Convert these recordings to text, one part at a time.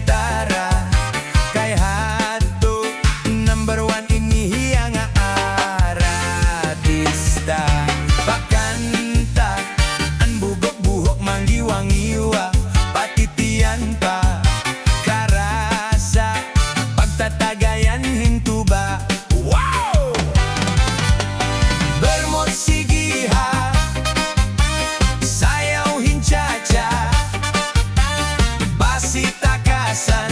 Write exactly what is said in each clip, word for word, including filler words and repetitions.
Tara, kay hadto number one ini hiya nga artista. Pakanta, an buhok-buhok manggiwa-ngiwa, pati tiyan pa, karasa, pagtatagayan hin tuba. Wow! Bermot, sige ha, sayaw hin cha-cha, basi takasan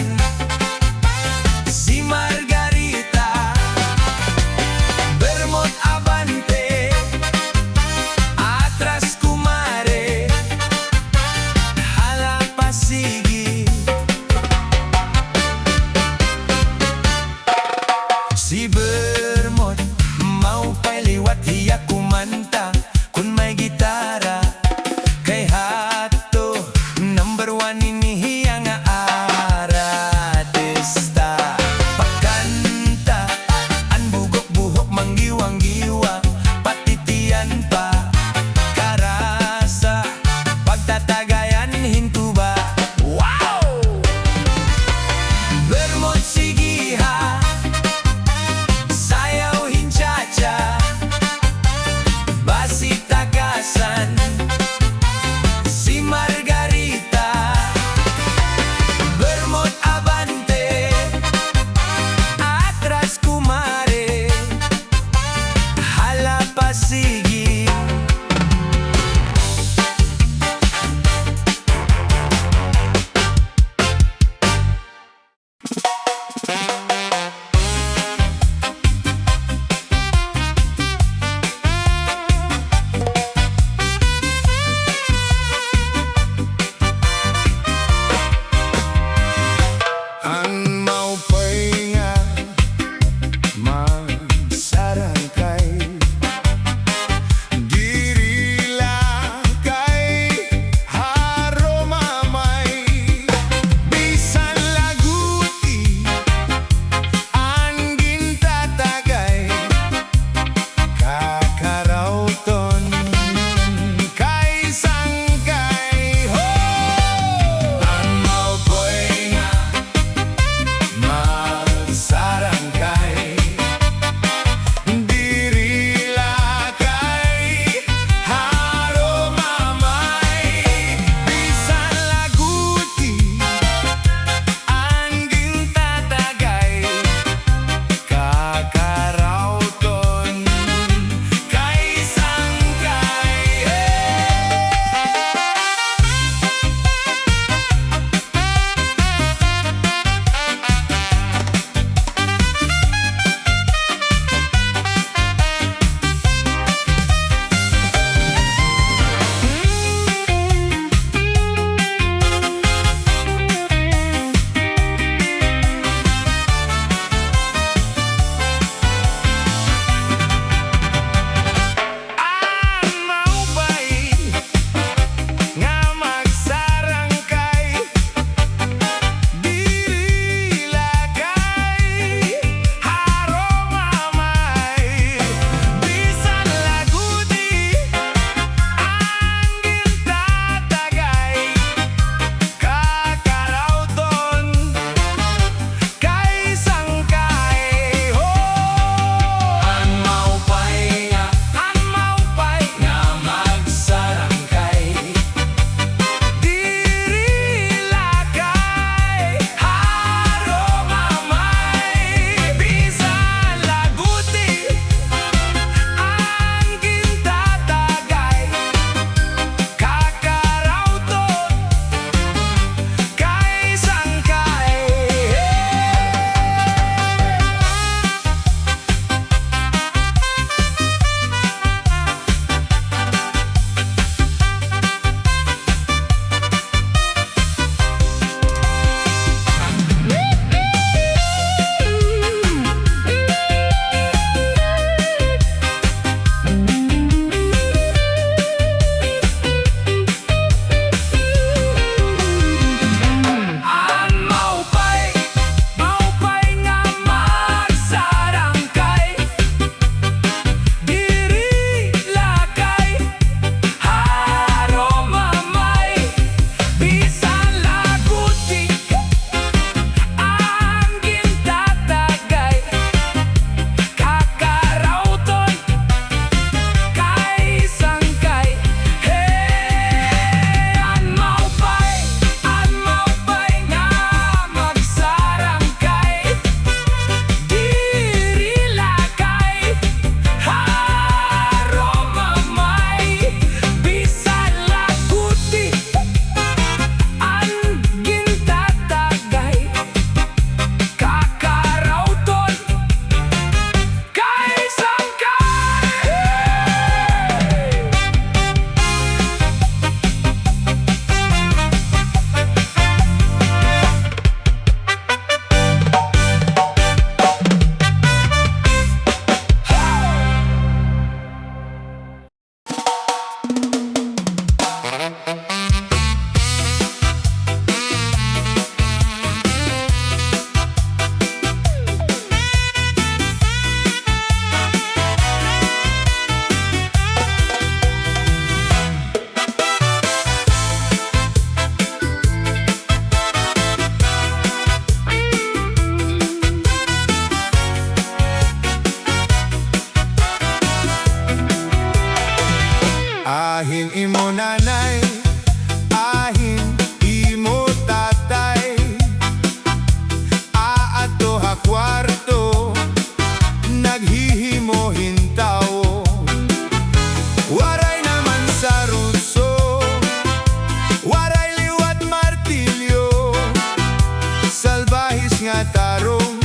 tarong,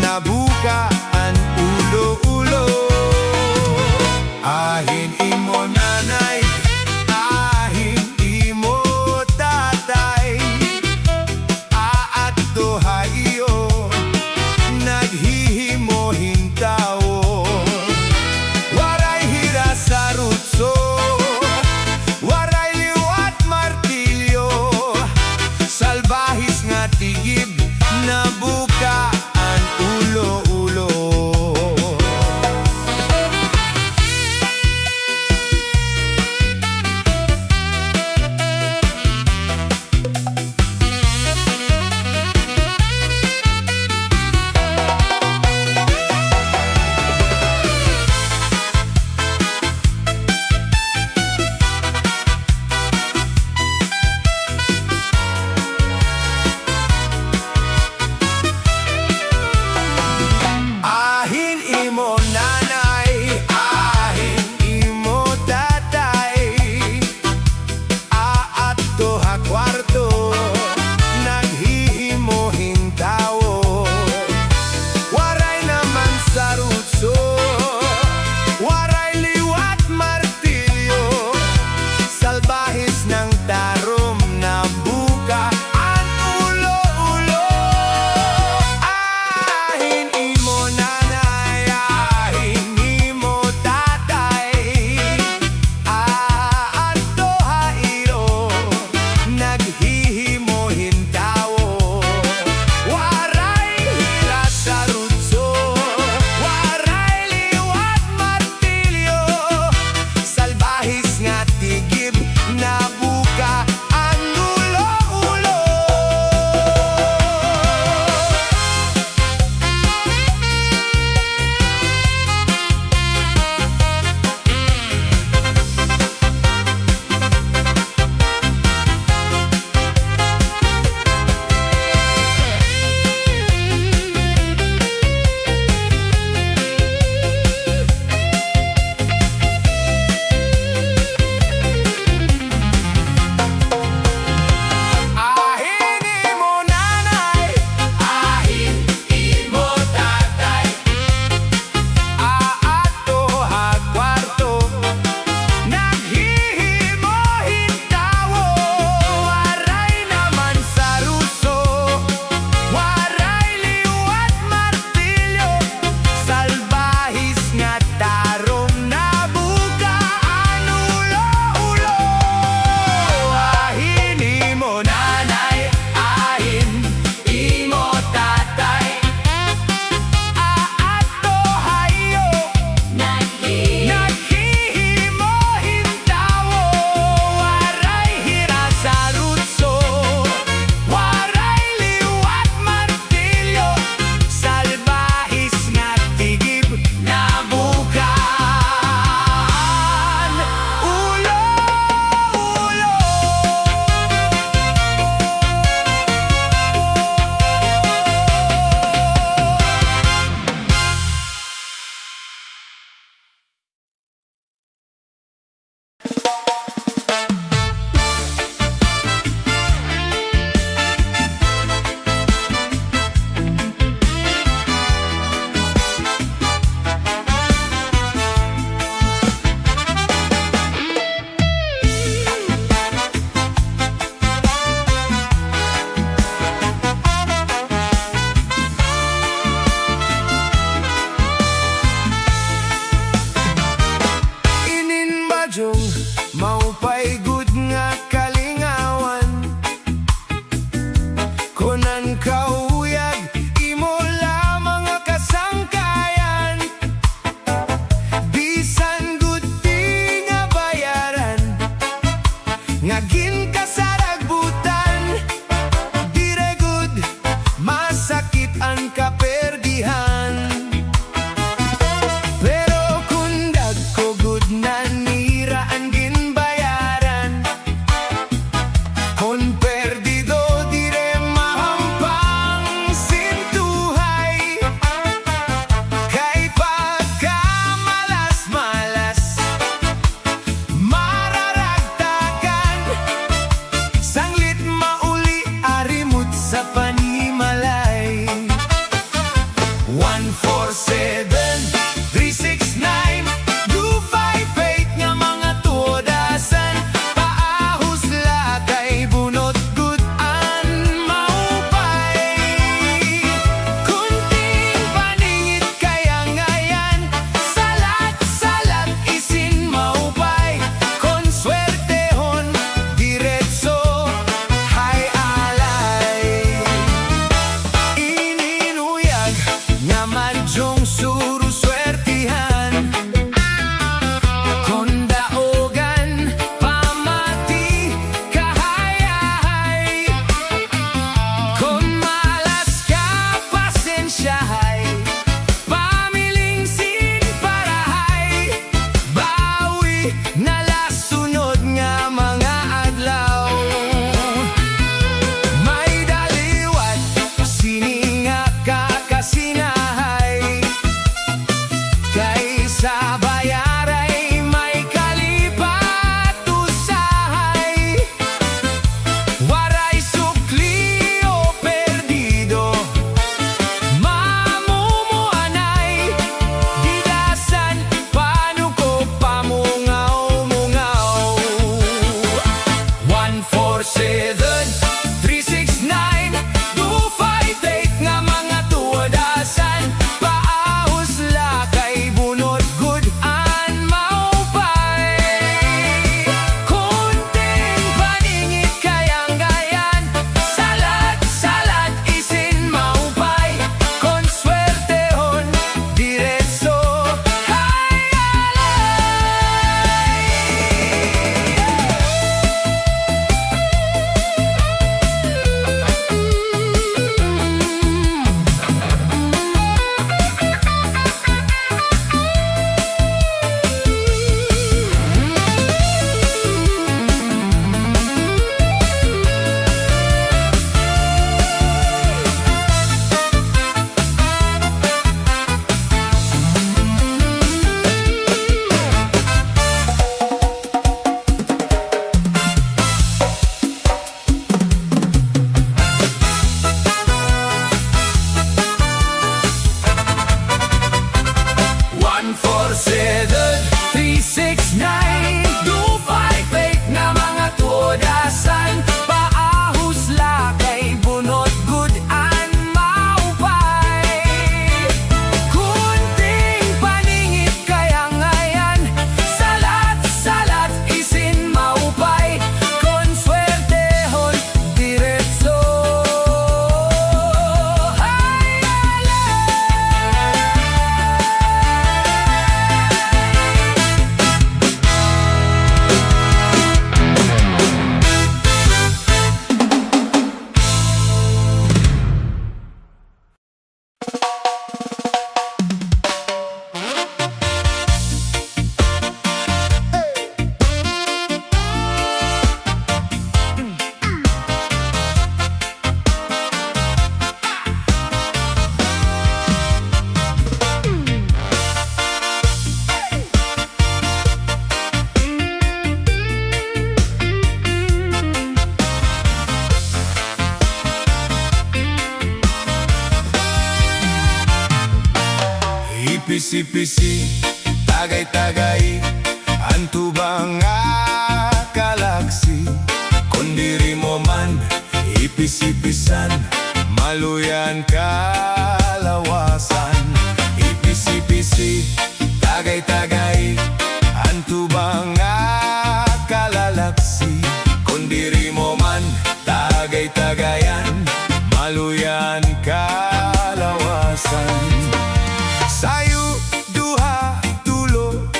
nabuka an ulo-ulo. Ahin imo nanay, ahin imo tatay, aadto ha iyo, naghihimo hin tawo. Waray hira sarutso, waray liwat martilyo, salbahis nga tigib, nabuka Ipisi-pisi, tagay-tagay, an tubang nga kalaksi. Kon diri mo man ipisi-pisan, maluya an kalawasan. Ipisi-pisi, tagay-tagay, an tubang nga kalalaksi. Kon diri mo man tagay-tagayan, maluya an kalawasan. Sayu, duha, tulo,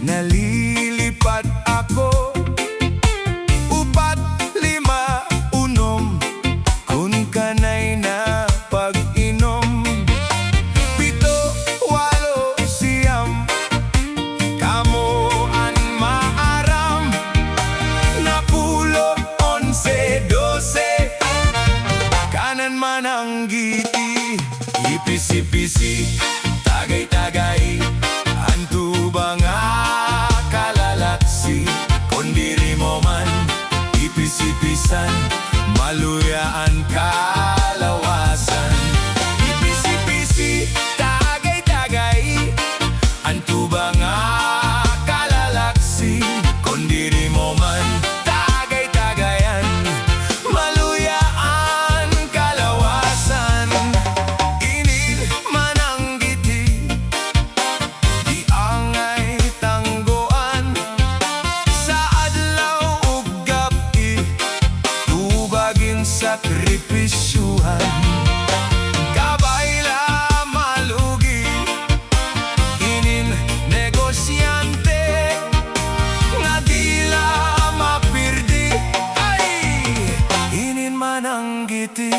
nalilipat ako. Upat, lima, unom, kun kanay na pag-inom. Pito, walo, siyam, kamo an maaram. Napulo, onse, dose, kanan man an giti. Ipisi-pisi, tagay-tagay, an tubang nga kalalaksi. Kon diri mo man ipisi-pisan, maluya an kalawasan. Ipisi-pisi, tagay-tagay, an tubang nga kalalaksi. Kon diri mo man tagay-tagayan, maluya an kalawasan. Inin man an giti, di angay tangguan. Sa adlaw ug gab-i, tubag in sakripisyuhan. Kabay la malugi inin negosyante, nga di la mapirdi. Ay, inin man an giti.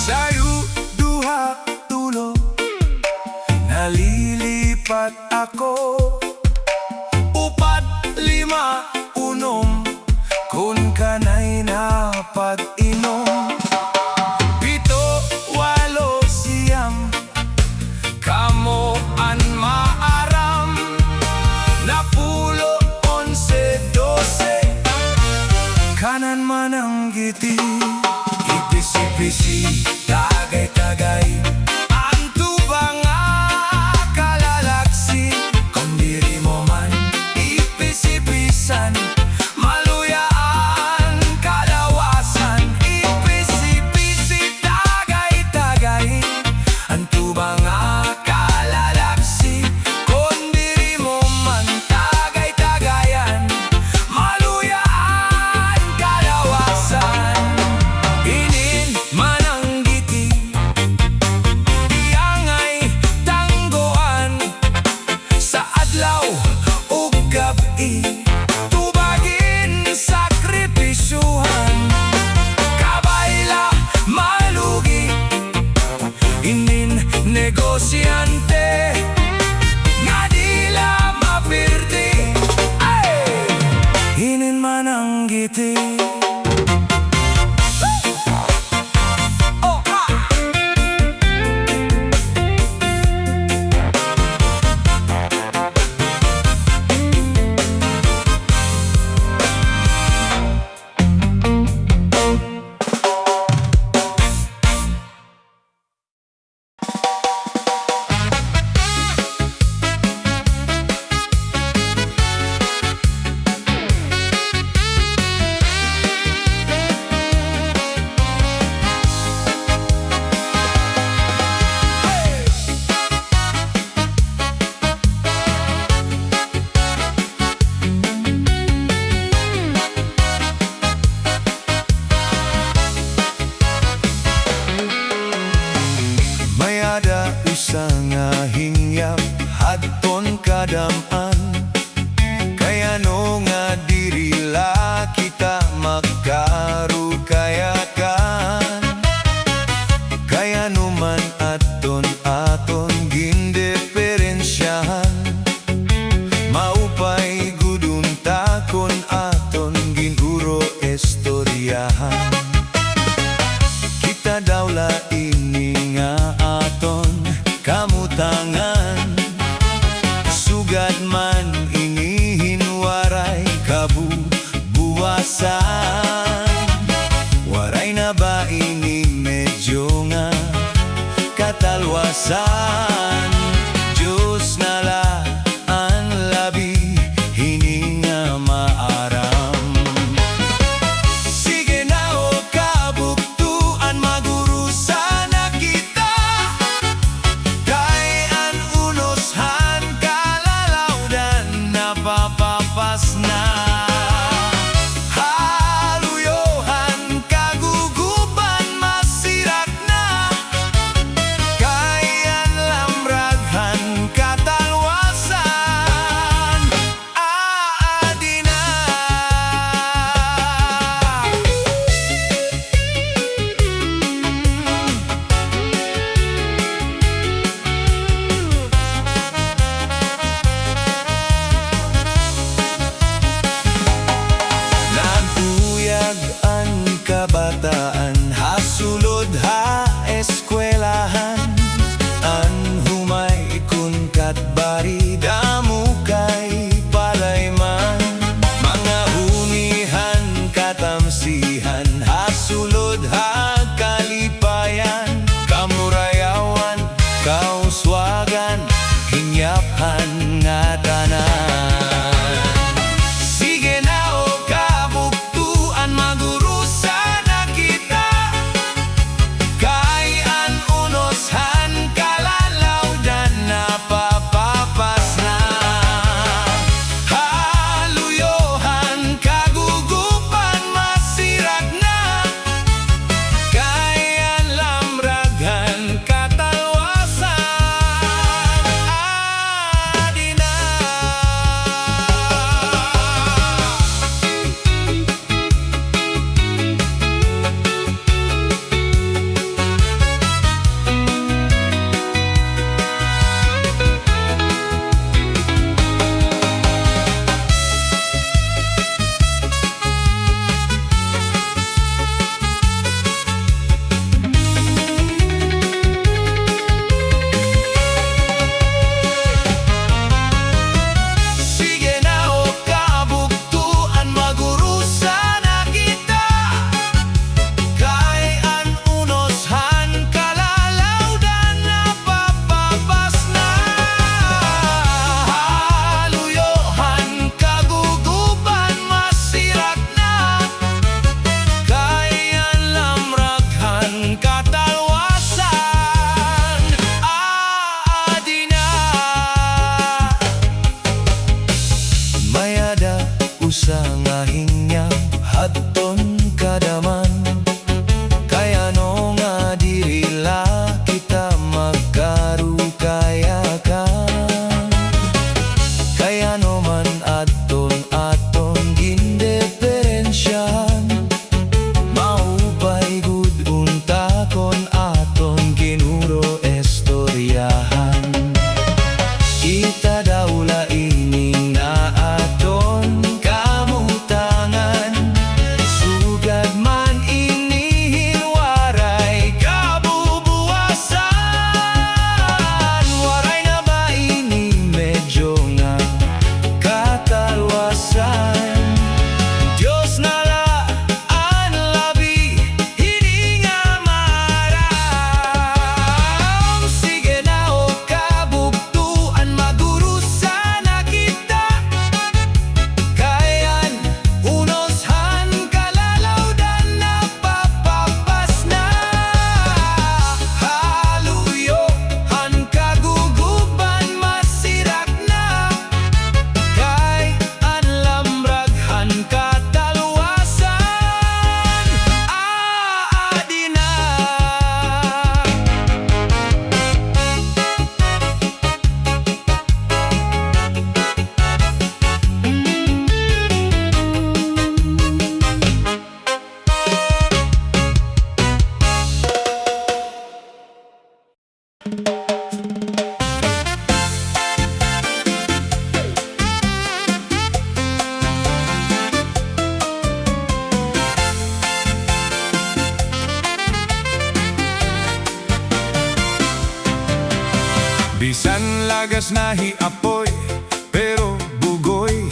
Sayu, duha, tulo, nalilipat ako. Upat, lima, unom, kun kanay na pag-inom. Pito, walo, siyam, kamo an maaram. Napulo, onse, dose, kanan man an giti. Ipisi-pisi, tagay-tagay, an tubang nga kalalaksi. Kon diri mo man ipisi-pisan, maluya an kalawasan. Ipisi-pisi, tagay-tagay, an tubang nga kalalaksi. Kon diri mo man tagay-tagayan, maluya an kalawasan. Inin man an giti, di angay tangguan. Sa adlaw ug gab-i, tubag in sakripisyuhan. Kabay la malugi inin negosyante, nga di la mapirdi. Ay! Inin man an giti. Oh, ah! May-ada usa nga hingyap hadton kadam-an. Kay ano nga diri la kita magkarukayakan? Kay ano man adton aton gindiper- katalwasan. Diyos na la an labi hini nga maaram. Sige na, o kabugtoan, mag-urusa na kita. Kay an unos han kalalawdan napapapas na. Ha luyo han kaguguban masirak na. Kay an lamrag han katalwasan aadi na. Nagkuyag an kabataan ha sulod ha eskwelahan. An humay kon katbari damo kay palayman. Mga huni han katamsihan ha sulod ha kalipayan. Kamurayawan, kauswagan, hinyap han ngatanan. Sige na, o kabugtoan, mag-urusa na kita. Kay an unos han kalalawdan napapapas na. Ha luyo han kaguguban masirak na. Kay an lamrag han katalwasan aadi na. Sige na, o kabugtoan, mag-urusa na kita. Kay an unos han kalalawdan napapapas na. Ha luyo han kaguguban masirak na. Kay an lamrag han katalwasan aadi na. May-ada usa nga hinyap hadton kada man. Kay ano nga diri la kita magkarukayakan? Kay ano man adton aton gindiperensiyahan? Maupay gud unta kon aton ginuro-istoryahan. Kita daw la ini nga aton kabutangan. Sugad man ini hin waray kabubuwasan. Waray na ba ini medyo nga katalwasan? Diyos na la an labi hini nga maaram. Sige na, o kabugtoan, mag-urusa na kita. Kay an unos han kalalawdan napapapas na. Ha luyo han kaguguban masirak na. Kay an lamrag han katalwasan aadi na. Bisan lagas na hi Apoy, pero bugoy.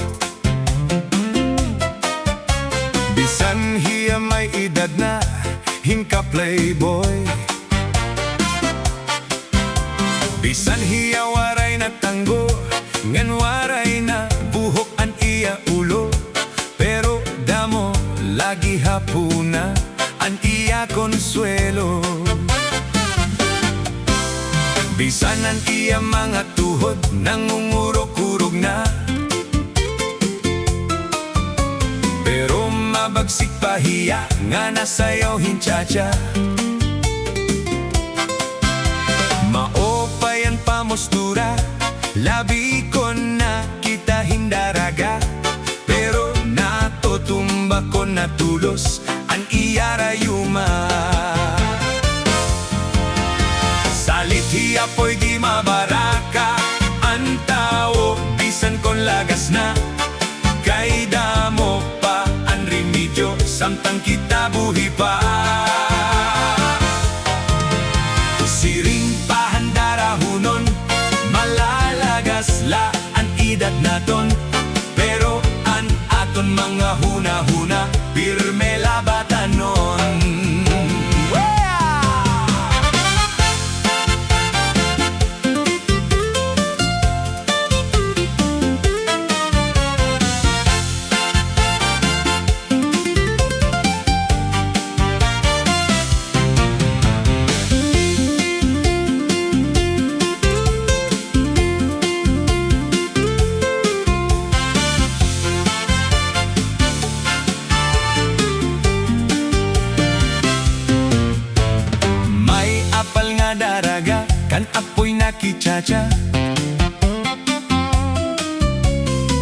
Bisan hiya may edad na, hinka-playboy. Bisan hiya waray na tanggo, ngan waray na buhok an iya ulo, pero damo la gihapon na an iya konsuwelo. Bisan an iya mga tuhod nangungurog-urog na, pero mabagsik pa hiya nga nasayaw hin cha-cha. Maupay an pamostura, labi kon nakita hin daraga, pero natutumba kon natulos an iya rayuma. Salit hi Apoy di mabaraka an tawo, bisan kon lagas na, kay damo pa an remedyo samtang kita buhi pa. Siring pa han darahunon, malalagas la an edad naton, pero an aton mga hunahuna, pirme la batanon. May apal nga daraga kan Apoy nakichacha.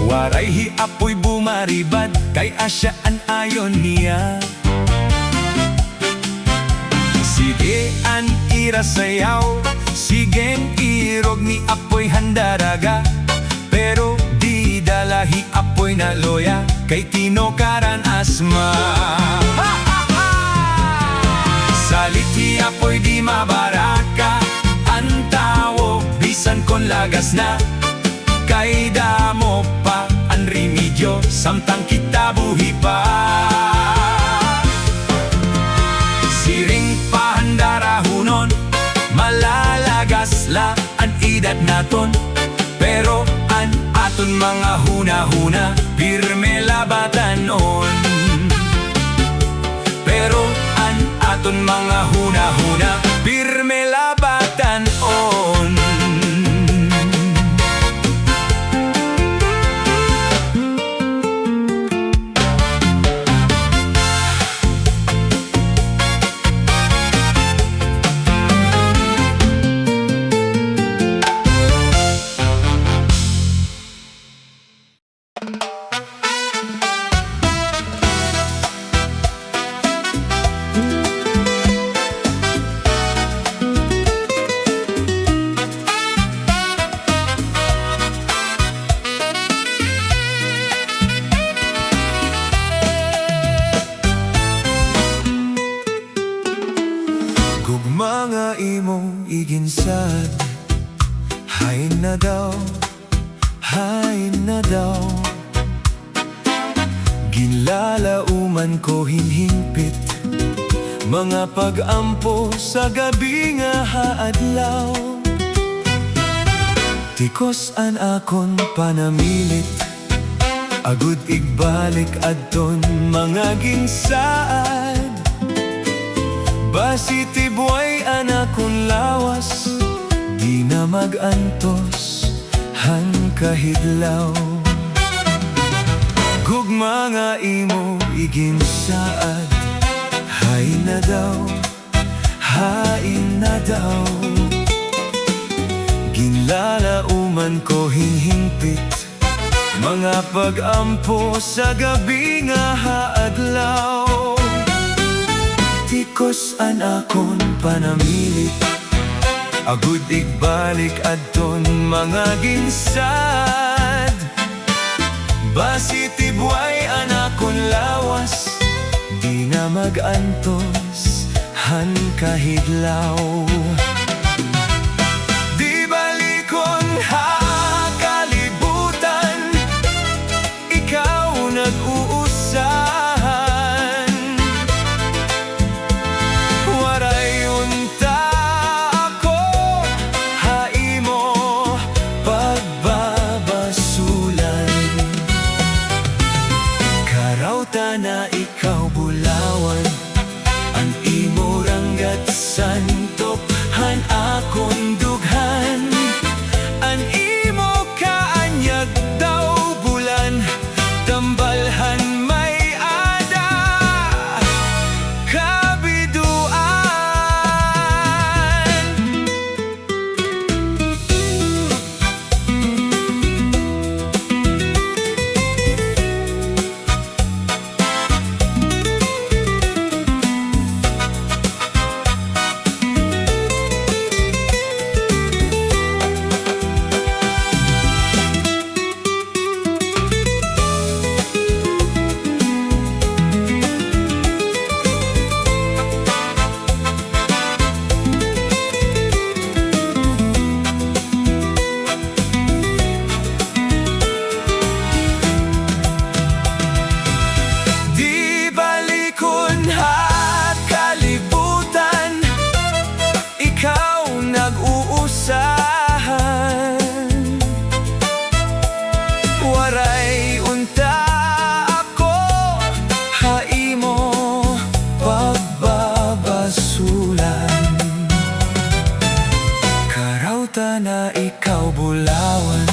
Waray hi Apoy bumaribad kay asya an ayon niya. Sige an ira sayaw, sige an irog ni Apoy han daraga, pero dida la hi Apoy naluya kay tinukaran asma. Salit hi Apoy di mabaraka an tawo, bisan kon lagas na, kay damo pa an remedyo samtang kita buhi pa. Siring pa han darahunon, malalagas la an edad naton, pero an aton mga hunahuna, pirme la batan-on. Pero an aton mga hunahuna, pirme la batan-on. Gugma nga imo iginsaad, hain na daw, hain na daw. Ginlalauman ko hin hingpit, mga pag-ampo sa gabi nga ha adlaw. Tikos an akon panamilit, agod igbalik adton mga ginsaad. Basi tibway an akon lawas, di na mag-antos han kahidlaw. Gugma nga imo iginsaad, hain na daw, hain na daw. Ginlalauman ko hin hingpit, mga pag-ampo sa gabi nga ha adlaw. Tikos an akon panamilit, agod igbalik adton mga ginsaad. Basi tibway an akon lawas, di na mag-antos han kahidlaw. Di balikon ha kalibutan, ikaw nag-uusahan. Waray unta ako ha nag-uusahan. Waray unta ako ha imo pagbabasulan. Karaw ta na ikaw bulawan,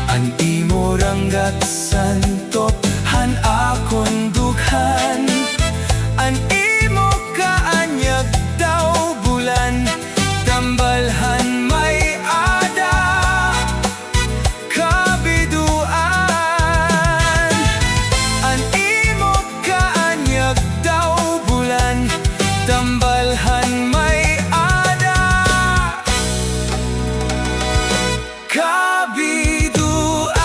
an imo ranggat santop han akon dughan. An imo kaanyag daw bulan, tambal han may-ada kabidoan. An imo kaanyag daw bulan, tambal han may-ada kabidoan.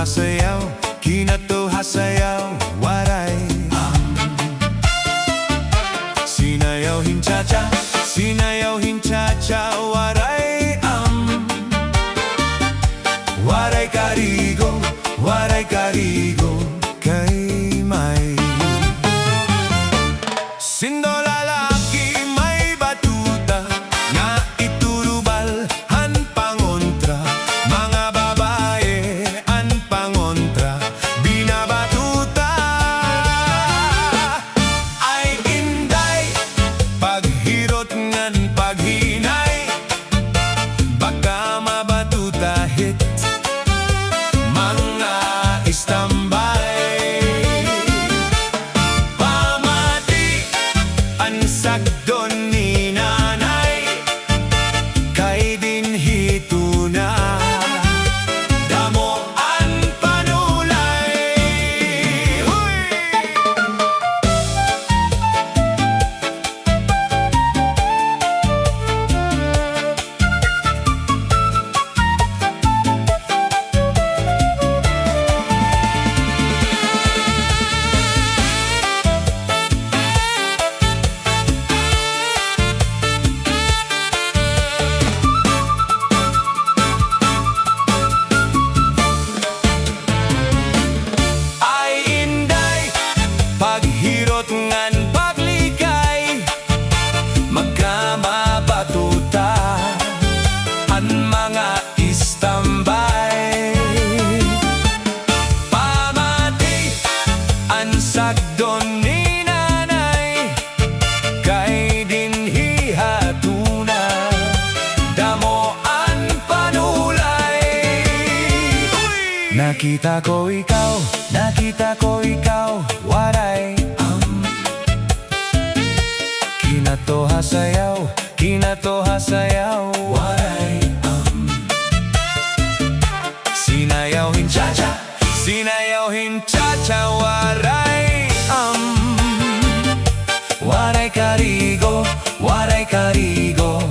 Sayaw, kinato ha sayaw, Waray am. Sinayaw hin cha-cha, sinayaw hin cha-cha, Waray am. Waray karigo, Waray karigo, kay may sindo lalaki may batuta nga iturubal han pangontra. Mga babaye an pangontra binabatuta. Ay inday, paghirot ngan paghinay, baka mabatuta hit mga istambay. Pamati an sagdon ni Nanay, kay dinhi tuna damo an panulay. Huy! Ay inday, paghirot ngan paglikay, baka mabatuta an mga istambay. Pamati an sagdon ni Nanay, kay dinhi ha tuna damo an panulay. Nakita ko ikaw, nakita ko ikaw, Waray am. Kinato ha sayaw, kinato ha sayaw, Waray am. Sinayaw hin cha-cha, sinayaw hin cha-cha, Waray am. Waray karigo, Waray karigo,